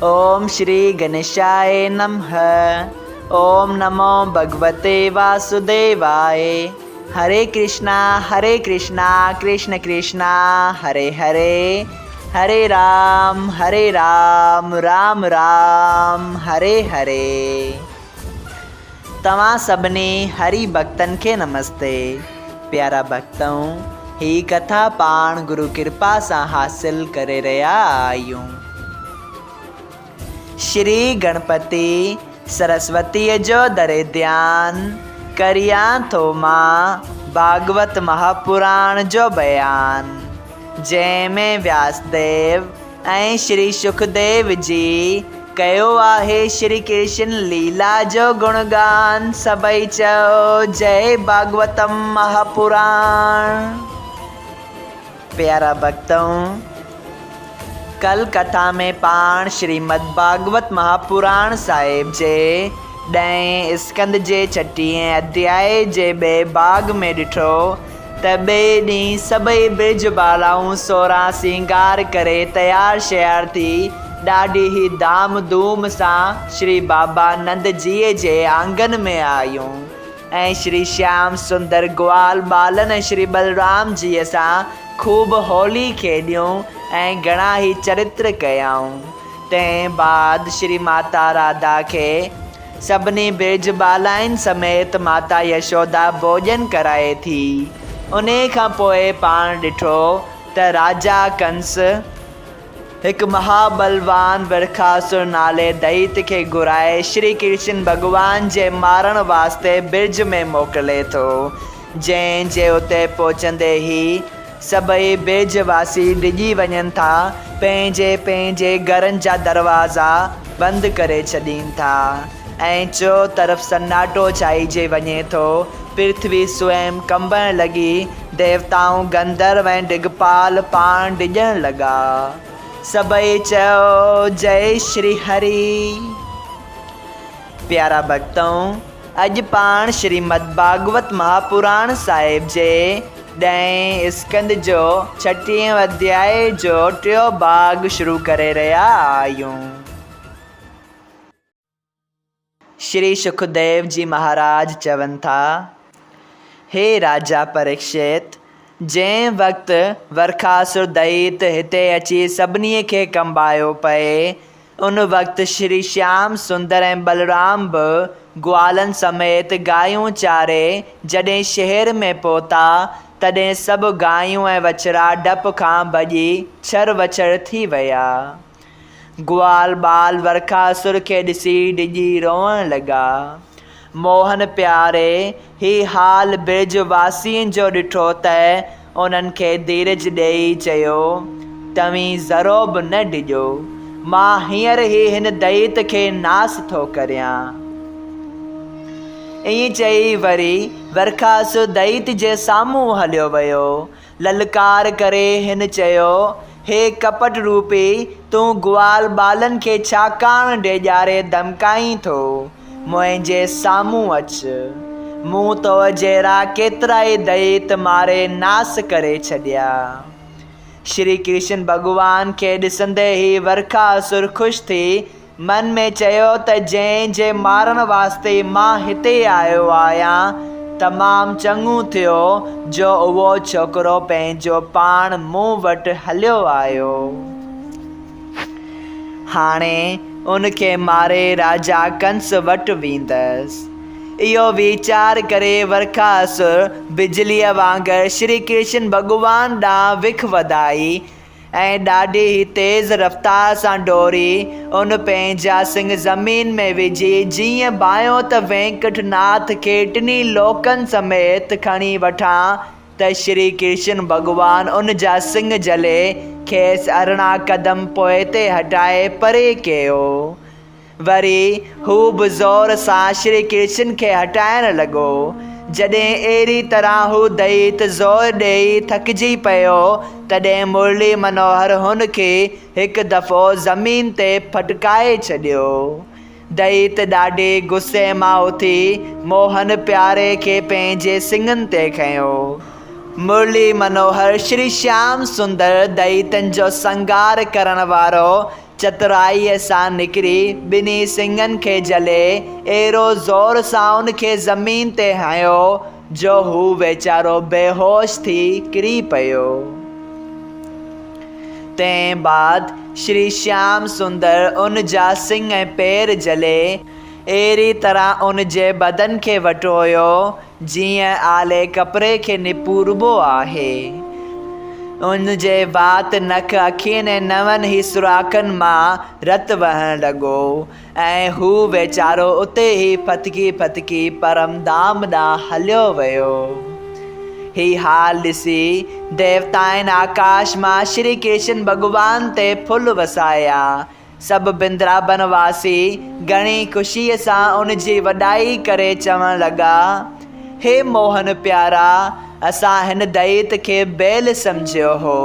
اوم شري گنيشاء نمھ اوم نمو ڀڳوتي واسوديواء هري ڪرشنا هري ڪرشنا ڪرشن ڪرشنا هري هري هري رام هري رام رام رام هري هري. توهان سڀني هري ڀڳتن کي نمستي. پيارا ڀڳتؤ! هي ڪٿا پاڻ گرو ڪرپا سان حاصل ڪري رهيا آهيون. شري گڻپتي سرسوتيء جو دري ڌيان ڪريان ٿو مان ڀاڳوت مهاپراڻ جو بيان، جنهن ۾ وياسديو ۽ شري شڪديو جي ڪيو آهي شري ڪرشن ليلا جو گڻگان، سڀئي چئو جئي ڀاڳوتم مهاپراڻ. پيارا ڀڳتؤ! ڪل ڪٿا ۾ پاڻ شريمد ڀاڳوت مهاپراڻ صاحب جي ڏهين اسڪنڌ جي ڇٽيهين اڌيائي جي ٻئي ڀاڳ ۾ ڏٺو ته ٻئي ڏينهن سڀئي برج بالائون سورهن سينگار ڪري تيار شيار ٿي ڏاڍي ئي ڌام ڌوم سان شري بابا نند جيء جي آنگن ۾ آيون ۽ شري شيام سندر گوال ٻالن ۽ شري ٻلرام جيء سان خوب هولي کيڏيون ۽ گهڻا ئي چرتر ڪيائون. تنهن بعد شري ماتا راڌا کي سڀني برج ٻالائن سميت ماتا يشودا ڀوڄن ڪرائي ٿي. انهيء کان پوء پاڻ ڏٺو ته راجا ڪنس هڪ مها ٻلوان ورکاسر نالي دئيت کي گهرائي شري ڪرشن ڀڳوان جي مارڻ واسطي برج ۾ موڪلي ٿو، جنهن جي اتي پهچندي ئي سڀئي برج واسي ڊڄي وڃن ٿا، پنهنجي پنهنجي گهرن جا دروازا بند ڪري ڇڏين ٿا ۽ چؤ طرف سناٽو ڇائجي وڃي ٿو، پرٿوي سوئم ڪنبڻ لڳي، ديوتائون، گنڌرو ۽ ڊگپال پاڻ ڊڄڻ لڳا. سڀئي چيو، جئي شري هري. پيارا ڀڳتؤ! اڄ پاڻ شريمد ڀاڳوت مهاپراڻ صاحب جي ڏهين اسڪنڌ جو ڇٽيهين اڌيائي جو ٽيون ڀاڳ شروع ڪري رهيا آهيون. شري شڪديو جي مهاراج چون ٿا، هي راجا پريڪشت! جنهن وقت ورکاسر دئيت هتي اچي سڀني کي ڪنبايو پئي، ان وقت شري شيام سندر ۽ ٻلرام به گوالن سميت گايون چاري جڏهن شهر ۾ پهتا، تڏهن سڀ گايون ۽ وڇڙا ڊپ کان ڀڄي ڇر وڇر ٿي ويا. گوال ٻال ورکاسر کي ڏسي ڊڄي روئڻ لڳا. موهن پياري هي حال برج واسين جو ڏٺو ته انهن کي ڌيرج ڏيئي چيو، توهين ذرو به نه ڊڄو، مان هينئر ئي هن دئيت کي ناس ٿو ڪريان. ائين چئي وري ورکاسر دئيت جي سامهون هليو ويو. للڪار ڪري هن چيو، هي ڪپٽ روپي، تون گوال ٻالن کي ڇاڪاڻ ڊيڄاري ڌمڪائين ٿو؟ منهنجي سامهون اچ. مون تو جهڙا ڪيترائي دئيت ماري ناس ڪري ڇڏيا. شري ڪرشن ڀڳوان کي ڏسندي ئي ورکا اسر خوش ٿي من ۾ چيو ته جنهن جي مارڻ واسطي مان هتي آيو آهيان، تمام چڱو ٿيو جو اهو ڇوڪرو پنهنجو پاڻ مون وٽ هليو آيو. هاڻي ان کي ماري راجا ڪنس وٽ ويندس. اهو ويچار ڪري ورکاسر بجليء وانگر شري ڪرشن ڀڳوان ڏانهن وک وڌائي ۽ ڏاڍي ئي تيز رفتار سان ڊوڙي، ان پنهنجا سڱ زمين ۾ وجهي، جيئن ڀانئيو ته وينڪٽ ناٿ کي ٽنهي لوڪن سميت کڻي وٺان ته شري ڪرشن ڀڳوان ان جا سڱ جهلي کيس 18 قدم پوئتي هٽائي پري ڪيو. وري هو به زور سان شري ڪرشن کي هٽائڻ لڳو. جڏهن اهڙي طرح هو دئيت زور ڏيئي ٿڪجي پيو، تڏهن مرلي منوهر هن کي هڪ دفعو زمين تي ڦٽڪائي ڇڏيو. دئيت ڏاڍي غصي مان اٿي موهن پياري کي پنهنجي سڱن تي کنيو. مرلي منوهر شري شيام سندر دئيتن جو سنگار ڪرڻ وارو. چترائيء سان نڪري ٻنهي سڱن کي جهلي اهڙو زور سان ان کي زمين تي هنيو جو هو ويچارو بيهوش ٿي ڪري پيو. تنهن بعد شري شيام سندر ان جا سڱ ۽ پير جهلي اهڙي طرح ان جي بدن کي وٽويو جيئن آلي ڪپڙي کي نپوڙبو آهي. ان جي وات، نڪ، اکين ۽ نون ئي سوراخن مان رت وهڻ لڳو ۽ هو ويچارو اتي ئي ڦٿڪي ڦٿڪي پرم ڌام ڏانهن هليو ويو. هي حال ڏسي ديوتائن آڪاش مان شري ڪرشن ڀڳوان تي ڦل وسايا. سڀ بندرابن واسي گهڻي خوشيء سان ان جي وڏائي ڪري چوڻ لڳا، هي موهن پيارا! اسان هن دئيت کي بيل سمجهيو هو.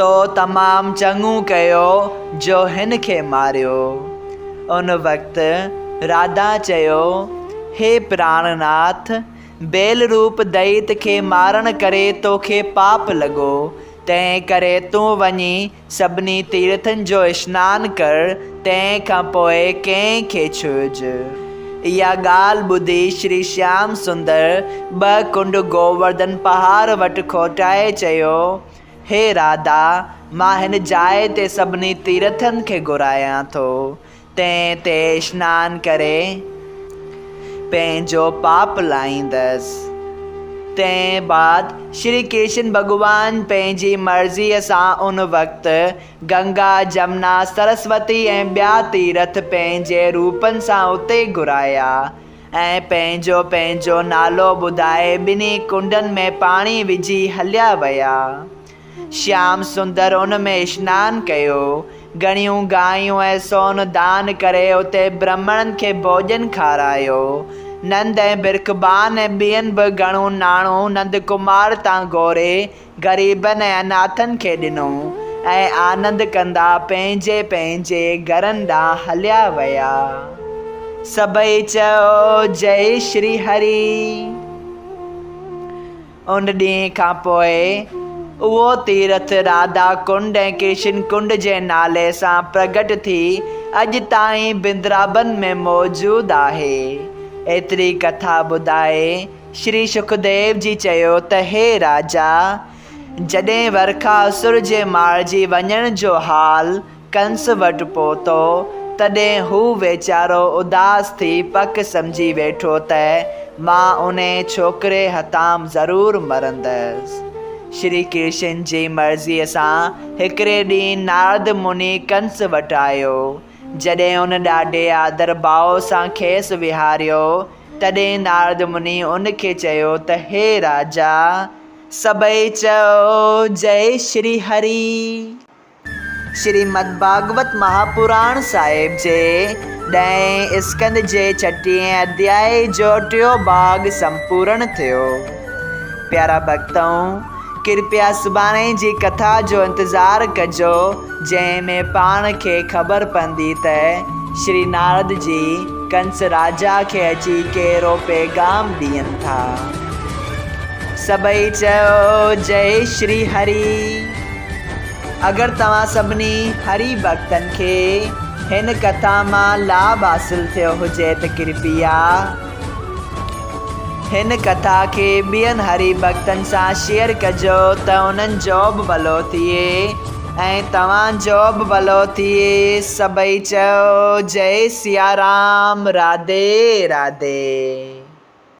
تو تمام چڱو ڪيو جو هن کي ماريو. ان وقت راڌا چيو، هي پراڻناٿ! بيل روپ دئيت کي مارڻ ڪري توکي پاپ لڳو، تنهن ڪري تون وڃي سڀني تيرٿن جو اشنان ڪر، تنهن کان پوء ڪنهن کي ڇهج. اها ڳالهه ٻڌي شري شيام سندر ٻه ڪنڊ گوورڌن پهاڙ وٽ کوٽائي چيو، هي راڌا! مان هن جاء تي سڀني تيرٿن کي گهرايان ٿو، تنهن تي اشنان ڪري پنهنجو پاپ لاهيندس. تنهن بعد شري ڪرشن ڀڳوان پنهنجي مرضيء سان ان وقت گنگا، جمنا، سرسوتي ۽ ٻيا تيرٿ پنهنجي روپن سان اتي گهرايا ۽ پنهنجو پنهنجو نالو ٻڌائي ٻنهي ڪنڊن ۾ پاڻي وجهي هليا ويا. شيام سندر ان ۾ اشنان ڪيو. گهڻيون گايون ۽ سون دان ڪري اتي برهمڻن کي ڀوڄن کارايو. نند ۽ برکبان ۽ ٻين به گهڻو ناڻو نند ڪمار تان گهوري غريبن ۽ اناٿن کي ڏنو ۽ آنند ڪندا پنهنجي پنهنجي گهرن ڏانهن هليا ويا. سڀئي چيو جئي شري هري. ان ڏينهن کان پوء اهو تيرٿ راڌا ڪنڊ ۽ ڪرشن ڪنڊ جي نالي سان پرگٽ ٿي اڄ تائين بندرابن ۾ موجود آهي. ايتري ڪٿا ٻڌائي شري شڪديو جي چيو ته هي راجا! جڏهن ورکا اسر جي مارجي وڃڻ جو حال ڪنس وٽ پهتو، تڏهن هو ويچارو اداس ٿي پڪ سمجهي ويٺو ته مان انهيء ڇوڪري هٿان ضرور مرندس. شري ڪرشن جي مرضيء سان هڪڙي ڏينهن نارد مني ڪنس وٽ آيو. جڏهن ان ڏاڍي آدر ڀاء سان کيس ويهاريو، تڏهن نارد مني ان کي چيو ته هي راجا! سڀئي چئو جئي شري هري! شريمد ڀاڳوت مهاپراڻ صاحب جي ڏهين اسڪنڌ جي ڇٽيهين اڌيائي جو ٽيون ڀاڳ سمپورڻ ٿيو. پيارا ڀڳتؤ! ڪرپيا سڀاڻي جي ڪٿا جو انتظار ڪجو جنهن ۾ پاڻ کي خبر پوندي ته شري نارد جي ڪنس راجا کي اچي ڪهڙو پيغام ڏين ٿا. سڀئي چئو جئي شري هري. اگر توهان سڀني هري ڀڳتن کي هن ڪٿا مان لاڀ حاصل ٿيو هجي ته ڪرپيا هن ڪٿا کي ٻين هري ڀڳتن سان شيئر ڪجو ته انهن جو به ڀلو ٿئي ۽ توهان جو به ڀلو ٿئي. سڀئي چئو جئي سيارام راڌي راڌي.